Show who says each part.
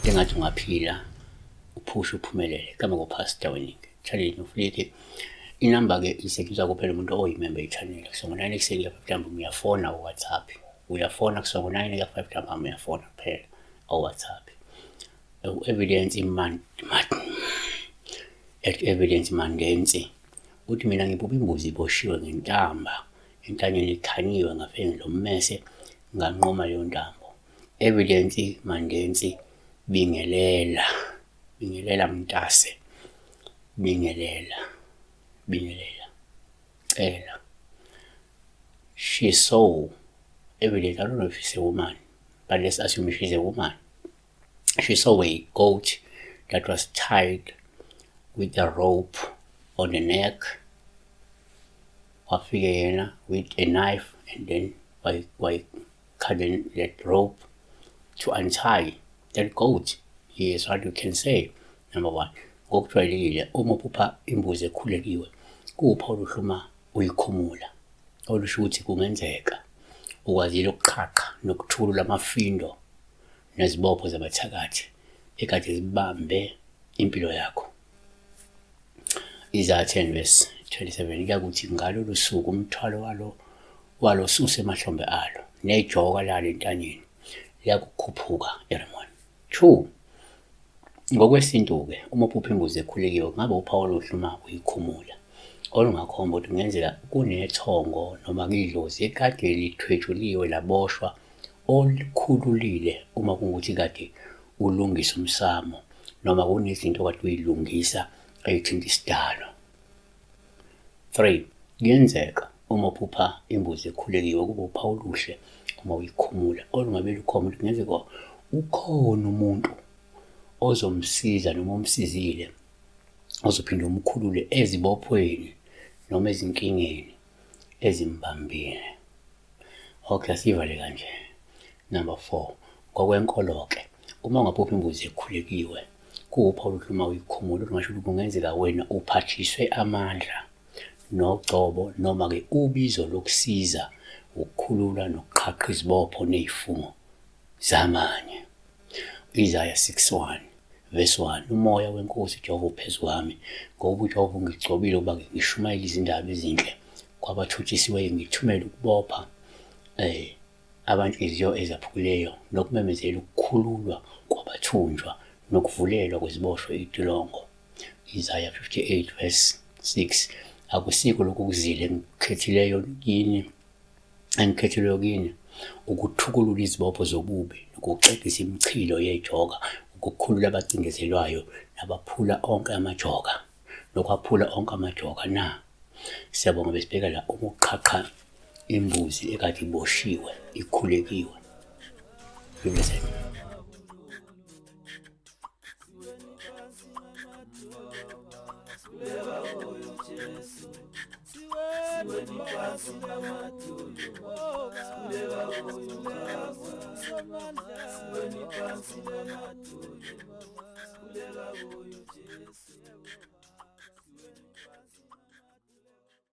Speaker 1: Engathi ungaphila uphushe uphumelele. Igama nguPastor Weningi. Channel Nofliki. Inamba-ke isetshenziswa kuphela umuntu oyimember ye-channel. Kusuka ngo-9 ekuseni kuya 5 ntambama uyafona ku-WhatsApp. Uyafona kusuka ngo-9 kuya 5 ntambama uyafona kuphela o-WhatsApp. Evidence man, man, at Evidence Mandensi uthi mina ngiphupha imbuzi iboshiwe ngentamba entanyeni ikhanyiwe ngafike lommese nganqoma leyo ntambo. Evidence Mandensi bingelela bingelela mntase bingelela bingelela cela she saw evidence I don't know if she's a woman but let's assume she's a woman. She saw a goat that was tied with a rope on the neck. Wafike yena with a knife and then why cutting that rope to untie that goat. Here's what you can say. Number one, ngokujwayelekile uma uphupha imbuzi ekhulekiwe kuwuphawu oluhle uma uyikhumula, olusho ukuthi kungenzeka ukwazile ukuqhaqha nokuthulula amafindo nezibopho zabathakathi ekade zibambe impilo yakho. Isaya 10 verse 27 kuyakuthi ngalolu suku umthwalo walo walo usemahlombe alo nejoka lalo entanyeni liyakukhuphuka eRimoni. 2 Ngokwesintu-ke uma uphupha imbuzi ekhulekiwe kungabe uphawu oluhle uma uyikhumula olungakhomba ukuthi kungenzeka kunethongo noma idlozi ekade lithwetshuliwe laboshwa olikhululile uma kungukuthi kade ulungisa umsamo noma kunezinto okade uyilungisa ey'thinta isidalo. 3 kuyenzeka uma uphupha imbuzi ekhulekiwe kube uphawu oluhle uma uyikhumula olungabe lukhomba ukuthi kungenzeka ukhona umuntu ozomsiza noma omsizile ozophinde umkhulule ezibophweni noma ezinkingeni ezimbambile. Okay, asiyivale kanje. Number 4, ngokwenkolo-ke, uma ungaphupha imbuzi ekhulekiwe, kuwuphawu oluhle uma uyikhumula, olungasho ukuthi kungenzeka wena uphathiswe amandla nogcobo noma-ke ubizo lokusiza ukukhulula nokuqhaqha izibopho ney'fungo zamanye. Isaya 6:1 verse 1 Umoya weNkosi uJehova uphezu kwami, ngokuba uJehova ungigcobile ukuba ngishumayele izindaba ezinhle kwabathutshisiweyo, ngithumele ukubopha abanhliziyo ezaphukileyo, nokumemezela ukukhululwa kwabathunjwa, nokuvulelwa kweziboshwa itilongo. Isaya 58 verse 6 Akusiko lokhu kuzila engikukhethileyo kini engikhethelwe kini ukuthukulula izibopho zobubi nokuxegisa imichilo yejoka, ukukhulula abacindezelwayo nabaphula onke amajoka, nokwaphula onke amajoka na? Siyabonga besibheka la uma uqhaqha imbuzi ekade iboshiwe ikhulekiwe. Be blessed.
Speaker 2: Sikhuleka kuyo Jesu.